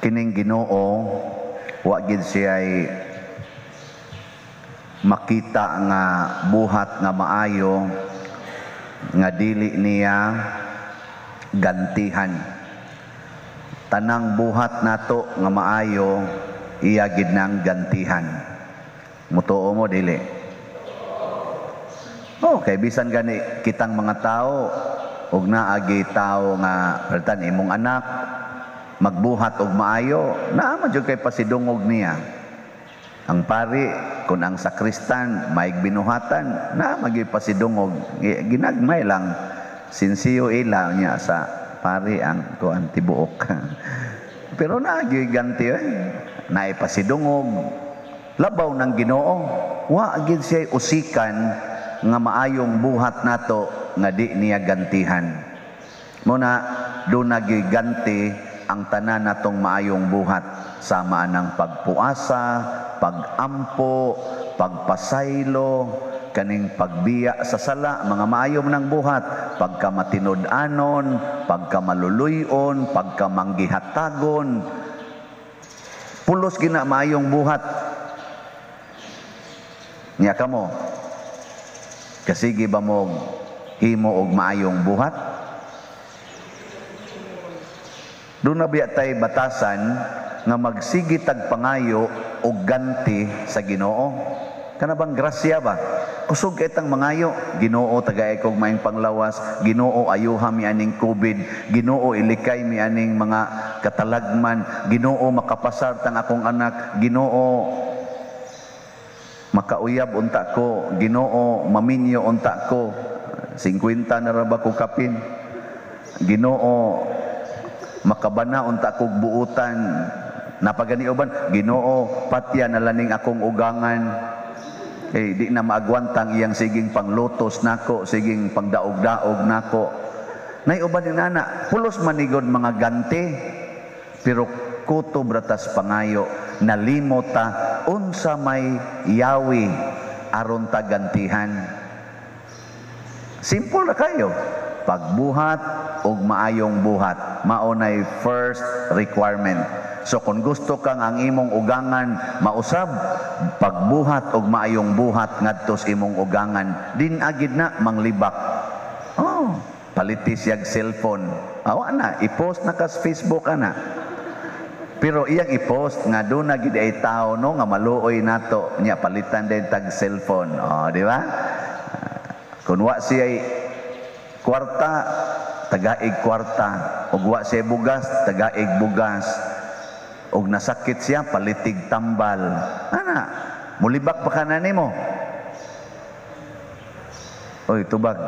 Kining Ginoo, wa gid siya'y makita nga buhat nga maayo nga dili niya gantihan. Tanang buhat nato nga maayo, iya gid nang gantihan. Mutuo mo, dili? Oh, kay bisan gani kitang mga tao ug naagi tao nga pertan imong anak magbuhat og maayo, naa man jud kay pasidungog niya. Ang pari, kung ang sakristan maig binuhatan, naa man gyud pasidungog, ginagmay lang sinsiyo ila niya sa pari ang kuan tibuok. Pero naa gyud ganti eh. Naay pasidungog. Labaw ng Ginoo, wa gid siya usikan nga maayong buhat nato nga di niya gantihan. Muna do ganti ang tanan natong maayong buhat, sama ng pagpuasa, pagampo, pagpasaylo, kaning pagbiya sa sala, mga maayo ng buhat, pagkamatinud-anon, pagkamaluluyon, pagkamanggihatagon, pulos gina maayong buhat. Nya kamo, kasigi ba mo himo og maayong buhat? Doon na biya tay batasan nga magsigi tag pangayo og ganti sa Ginoo? Kana bang grasya ba? Kusog kay tang mangayo, "Ginoo, tagay kog maayong panglawas, Ginoo, ayuha mi aning COVID, Ginoo, ilikay mi aning mga katalagman, Ginoo, makapasar tang akong anak, Ginoo, makauyab unta ko, Ginoo, maminyo unta ko, 50 na ra ba ko kapin, Ginoo, makabana unta kog buutan." Napagani uban, "Ginoo, patya na laning akong ugangan. Eh, di na maagwantang iyang siging panglutos nako, siging pangdaog-daog nako." Nay uban ni nana, pulos manigod mga ganti, pero kutob ra tas pangayo, nalimot ta unsa may yawi aron ta gantihan. Simple na kayo. Pagbuhat og maayong buhat, mao nay first requirement. So kung gusto kang ang imong ugangan mausab, pagbuhat og maayong buhat ngadto sa imong ugangan, din agid na manglibak. Oh, paliti siyag cellphone. Awa na, i-post na kas Facebook ana. Pero iyang i-post nga doon na gid ay tao no nga maluoy nato nya palitan din tag cellphone. Oh, di ba? Kung wa siya kwarta, tagaig kwarta. Ug wa siya bugas, tagaig bugas. Ug nasakit siya, palitig tambal. Ana, mulibak pa ka na nimo. Oy, tubag.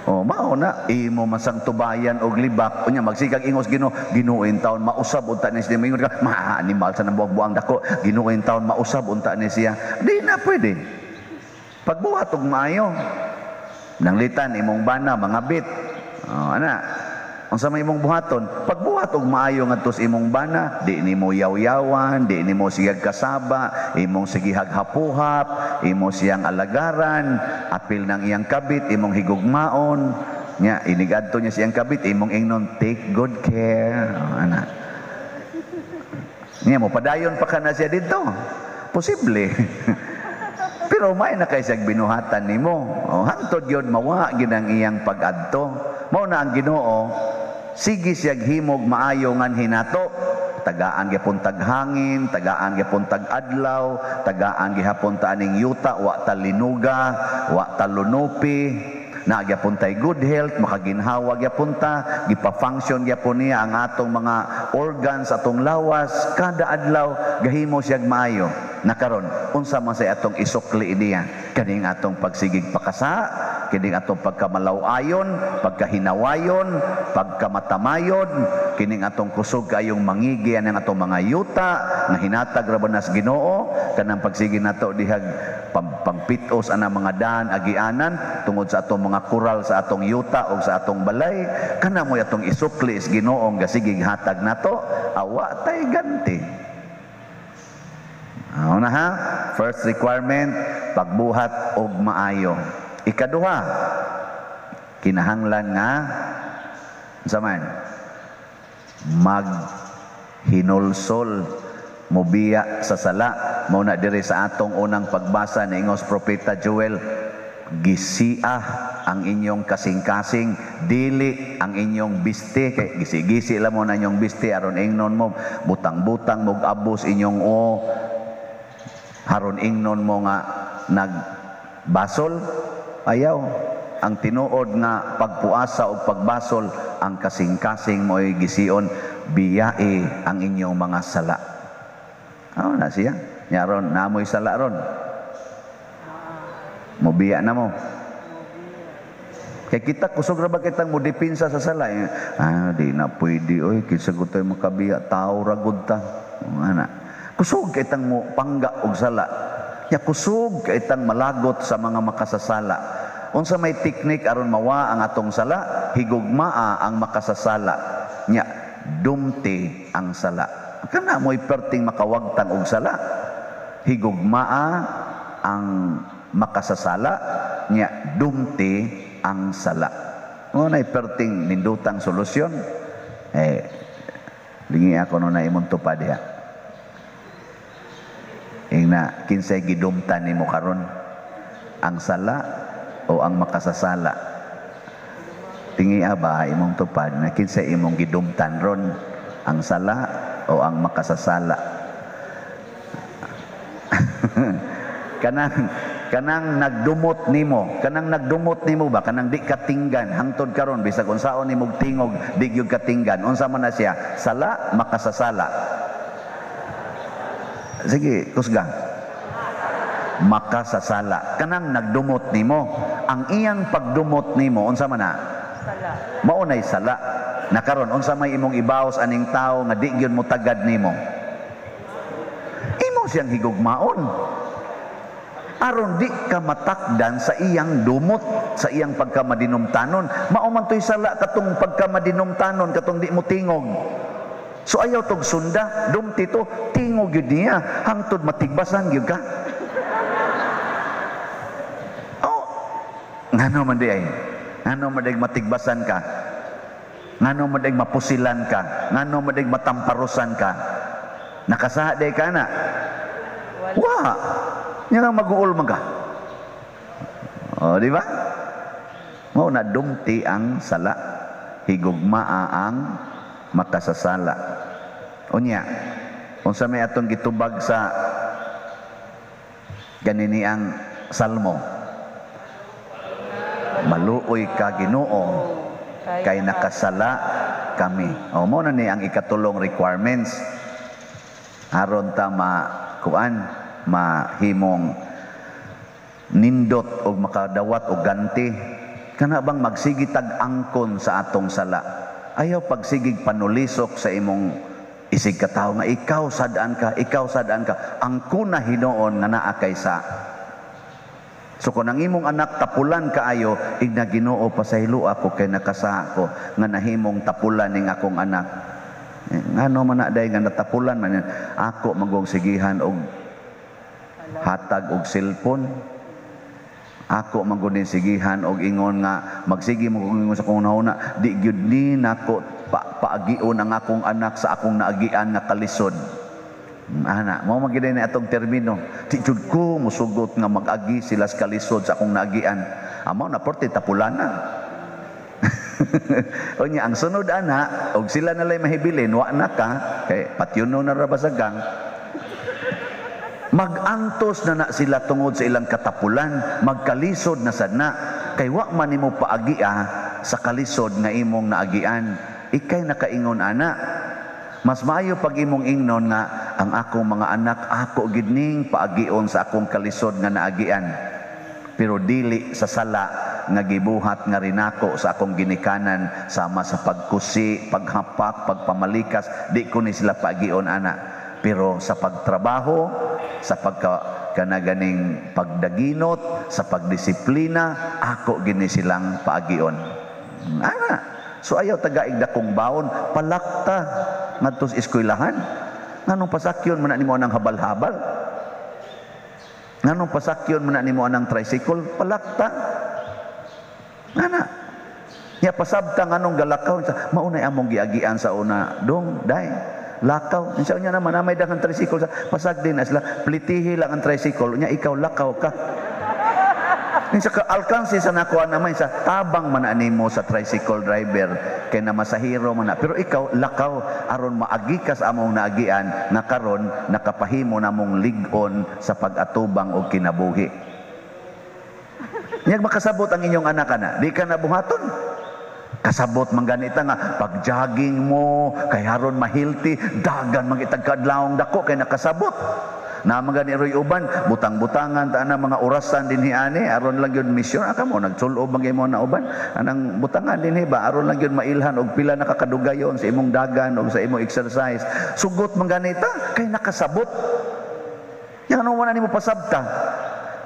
Oh, mao na imo masang tubayan og libak. Unya magsigag ingos Ginoo, "Ginoo, taon mausab unta ni siya." Mingon ka, "Ma animal sa nang buang dako. Ginoo, taon mausab unta ni siya." Di na pwede. Pagbuhat og maayo. Nanglitan imong bana mga bit. Oh, ana. Unsa may imong buhaton? Pagbuhat og maayo ngadto sa imong bana, di nimo yaw-yawan, di nimo siyag kasaba, imong sigihag hapuhap, imo siyang alagaran, apil ng iyang kabit, imong higugmaon, nya inigadto niya siyang kabit, imong ingnon, "Take good care." Oh, ana. Nya mo padayon pa ka na siya didto. Posible. Pero may na kay siyang binuhatan nimo. Oh, hantod yun, mawa gid ang iyang pag-adto. Mao na ang Ginoo, sige siyag himog maayo nganhi nato. Tagaan gyapon tag hangin, tagaan gyapon tag adlaw, tagaan gihapon ta aning yuta, wa ta linuga, wa ta lunupi, na gyapon tay good health, makaginhawa gyapon ta, gipa-function gyapon niya ang atong mga organs, atong lawas, kada adlaw gahimo siyag maayo. Nakaron, unsa man say atong isukli niya? Kaning atong pagsigig pakasa, kining atong pagkamalaw-ayon, pagkahinawayon, pagkamatamayon, kining atong kusog kayong mangigi ang atong mga yuta nga hinatag ra ba nas Ginoo, kanang pagsige nato dihag pangpitos ana mga daan agianan tungod sa atong mga kural sa atong yuta o sa atong balay, kana mo'y atong isukli sa Ginoo nga sigig hatag nato, awa tay ganti. Ano na ha? First requirement, pagbuhat og maayo. Ikaduha, kinahanglan nga unsa man? Hinulsol, mobiya sa sala. Mao na diri sa atong unang pagbasa niingos Propeta Joel, gisia ang inyong kasing-kasing, dili ang inyong biste, kay gisi-gisi lang mo na inyong biste aron ingnon mo butang-butang mog abos inyong o aron ingnon mo nga nagbasol. Ayaw. Ang tinuod nga pagpuasa o pagbasol, ang kasing-kasing mo'y gision, biyai ang inyong mga sala. Ano na siya? Nya ron, namoy sala ron. Mobiya na mo. Kay kita, kusog ra ba kitang mo depensa sa sala? Eh, ah, di na pwede, oy, kinsa gud tayo makabiya, tao ra gud ta. Ana. Kusog kitang mo pangga og sala. Ya kusog kitang malagot sa mga makasasala. Unsa may teknik aron mawa ang atong sala? Higugmaa ang makasasala. Nya dumti ang sala. Kana mo'y perting makawagtang og sala. Higugmaa ang makasasala, nya dumti ang sala. Mo nay perting nindutang solusyon. Eh, lingi ako no na imong tupad diha. Ingna, kinsay gidumtan nimo karon? Ang sala o ang makasasala? Tingi ba imong tupad na kinsay imong gidumtan ron? Ang sala o ang makasasala? Kanang nagdumot nimo, kanang nagdumot nimo ba, kanang di katinggan hangtod karon, bisag unsaon nimog tingog di gyud katinggan, unsa man na siya? Sala, makasasala? Sige, kusga. Makasasala. Kanang nagdumot nimo, ang iyang pagdumot nimo, unsa man na? Sala. Mao nay sala. Na karon unsa may imong ibaos aning tawo nga di gyud mo tagad nimo? Imo siyang higugmaon. Aron di ka matakdan sa iyang dumot, sa iyang pagkamadinumtanon. Mao man to'y sala katong pagkamadinumtanon, katong di mo tingog. So ayaw tog sunda, dumti to, tingog gyud niya, hangtod matigbasan gyud ka. Oh, ngano man di ay? Ngano man di matigbasan ka? Ngano man di mapusilan ka? Ngano man di matamparusan ka? Nakasaha di ka na? Wa. Nya nga mag-uul man ka. O, di ba? Mao na dumti ang sala, higugmaa ang makasasala. Unya, unsa may atong gitubag sa ganini ang salmo? Maluoy ka, Ginoo, kay nakasala kami. O, mao na ni ang ikatulong requirements aron ta makuan, mahimong nindot og makadawat og ganti. Kana bang magsigi tag angkon sa atong sala? Ayaw pagsigig panulisok sa imong isig katawo nga ikaw sad-an ka, ikaw sad-an ka. Angkon na hinuon nga naa kay sa. So kung ang imong anak tapulan kaayo, igna, "Ginoo, pasaylo ako kay nakasala ko nga nahimong tapulan ning akong anak." Eh, ngano man na day nga natapulan man yan? Ako magong sigihan og hatag og cellphone. Ako man gud sigihan og ingon nga magsigi mo kung ingon sa akong hunahuna, di gyud ni nako paagion ang akong anak sa akong naagian nga kalisod. Ana, mao man gyud ni atong termino. Di jud ko musugot nga mag-agi sila sa kalisod sa akong naagian. Amo na porte tapulana. Unya ang sunod ana, og sila na lay mahibilin, wa na ka kay patyuno na ra basagang. Magantos na na sila tungod sa ilang katapulan, magkalisod na sad na kay wa man nimo paagia sa kalisod nga imong naagian. Ikay nakaingon ana. Mas maayo pag imong ingnon nga ang akong mga anak ako gid ning paagion sa akong kalisod nga naagian. Pero dili sa sala nga gibuhat nga rinako sa akong ginikanan sama sa pagkusi, paghapak, pagpamalikas, di ko ni sila paagion ana. Pero sa pagtrabaho, sa pagka kanaganing pagdaginot, sa pagdisiplina, ako gini silang paagion. Ana. So ayaw tagaig dakong baon, palakta ngadto sa eskwelahan. Nganong pasakyon man na nimo anang habal-habal? Nganong pasakyon man na nimo anang tricycle? Palakta. Ana. Nya pasabta nganong galakaw, maunay among giagian sa una, dong, day. Lakaw. Unsa niya naman, may daghang tricycle sa pasagdi na sila. Plitihi lang ang tricycle. Unya ikaw lakaw ka. Unsa ka alkansi sa nakuha naman sa tabang man animo sa tricycle driver kay na masahero man na. Pero ikaw lakaw aron maagi ka sa among naagian nga karon nakapahimo namong lig-on sa pag-atubang og kinabuhi. Nyag makasabot ang inyong anak ana, di ka nabuhaton. Kasabot man ganita nga pag jogging mo kay aron ma-healthy, dagan man kitag kadlawong dako kay nakasabot. Na mga ni roy uban butang-butangan ta na mga orasan dinhi ani aron lang gyud misyon aka mo nagsul-ob man mo na uban anang butangan dinhi ba aron lang gyud mailhan og pila na kakadugayon sa imong dagan og sa imong exercise. Sugot man ganita kay nakasabot. Yan ano man nimo pasabta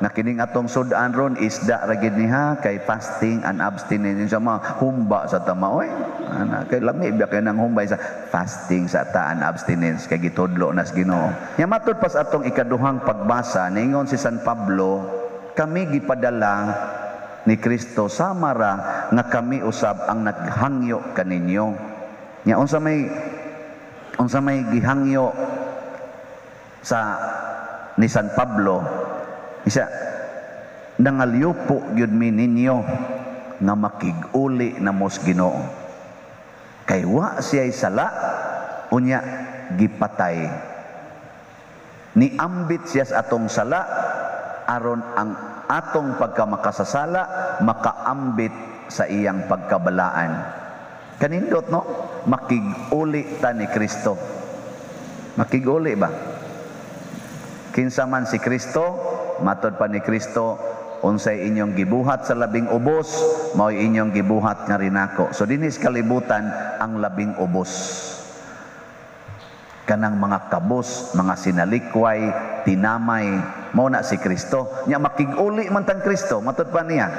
na kining atong sudan ron isda ra gid niha kay fasting and abstinence sa mga humba sa tama oy ana kay lami biya kay nang humba sa fasting sa ta and abstinence kay gitudlo nas Ginoo. Nya matud pa sa atong ikaduhang pagbasa ningon si San Pablo, kami gipadala ni Kristo samara nga kami usab ang naghangyo kaninyo. Nya unsa may gihangyo sa ni San Pablo? Isa, nangalyupo gyud mi ninyo nga makig-uli na mos Ginoo. Kay wa siya'y sala, unya gipatay. Niambit siya sa atong sala, aron ang atong pagkamakasasala, makaambit sa iyang pagkabalaan. Kanindot, no? Makig-uli ta ni Kristo. Makig-uli ba? Kinsa man si Kristo, matod pa ni Kristo, unsay inyong gibuhat sa labing ubos, mao'y inyong gibuhat nga rinako. So dinis kalibutan ang labing ubos. Kanang mga kabos, mga sinalikway, tinamay, mao na si Kristo. Nya makig-uli man tang Kristo, matod pa niya.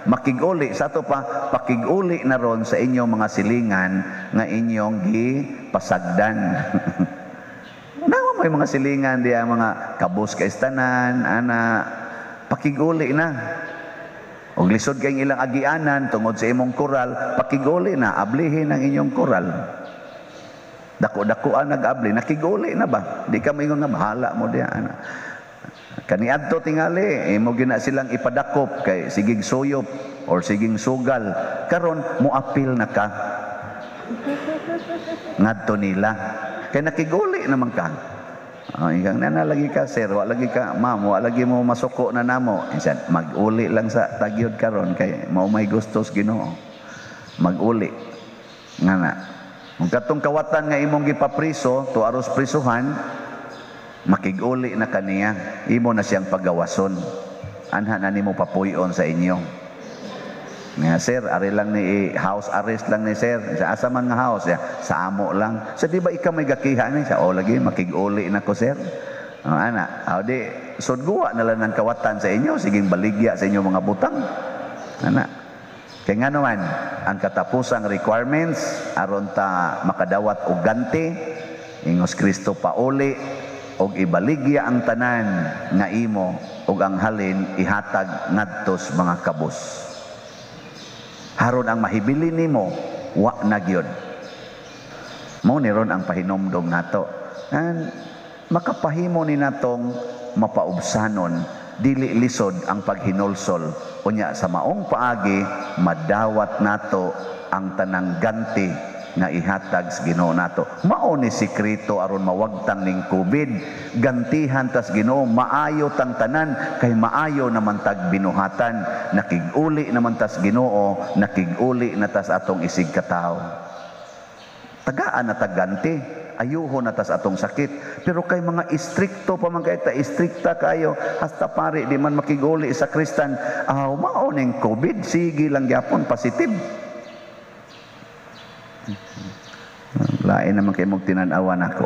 Makig-uli sa ato pa, pakig-uli na ron sa inyong mga silingan nga inyong gipasagdan. Nawa may mga silingan diya, mga kabos kaistanan, ana, pakiguli na. Og lisod kayong ilang agianan tungod sa imong koral, pakiguli na, ablihin ang inyong koral. Dako-dako ang nag-abli, nakiguli na ba? Di ka maingon nga, bahala mo diya, ana. Kaniadto tingali, imo gina silang ipadakop kay sigig suyop or siging sugal. Karon moapil na ka ngadto nila. Kay nakiguli naman ka. Oh, ikang nana lagi ka sir, wa lagi ka ma'am, wa lagi mo masuko na namo. Insan mag-uli lang sa tagyod karon kay mao may gustos Ginoo. Mag-uli. Nga na. Kung katong kawatan nga imong gipapriso, to aros prisuhan, makig-uli na kaniya. Imo na siyang pagawason. Anha na nimo papuy-on sa inyo. Nga sir, ari lang ni house arrest lang ni sir. Sa asa man nga house ya, sa amo lang. Sa di ba ikaw may gakiha ni sa o lagi makig-uli na ko sir. Oh, ana, aw di sudguwa na lang ng kawatan sa inyo, siging baligya sa inyo mga butang. Ana. Kay ngano man ang katapusang requirements aron ta makadawat og ganti, ingos Kristo pauli og ibaligya ang tanan nga imo og ang halin ihatag ngadtos mga kabus. Haron ang mahibili nimo wa na gyud. Mao ni ron ang pahinomdom nato. And makapahimo ni natong mapaubsanon, dili lisod ang paghinulsol. Unya sa maong paagi madawat nato ang tanang ganti nga ihatag sa Ginoo nato. Mao ni sekreto aron mawagtang ning COVID. Gantihan tas Ginoo, maayo tang tanan kay maayo naman tag binuhatan. Nakig-uli naman tas Ginoo, nakig-uli na tas atong isig katawo. Tagaan na tag ganti, ayuho na tas atong sakit. Pero kay mga istrikto pa man kay ta, istrikta kayo, hasta pare di man makig-uli sa kristan. Aw, mao ning COVID, sige lang gyapon positive. Lain naman kay mong tinan-awan ako.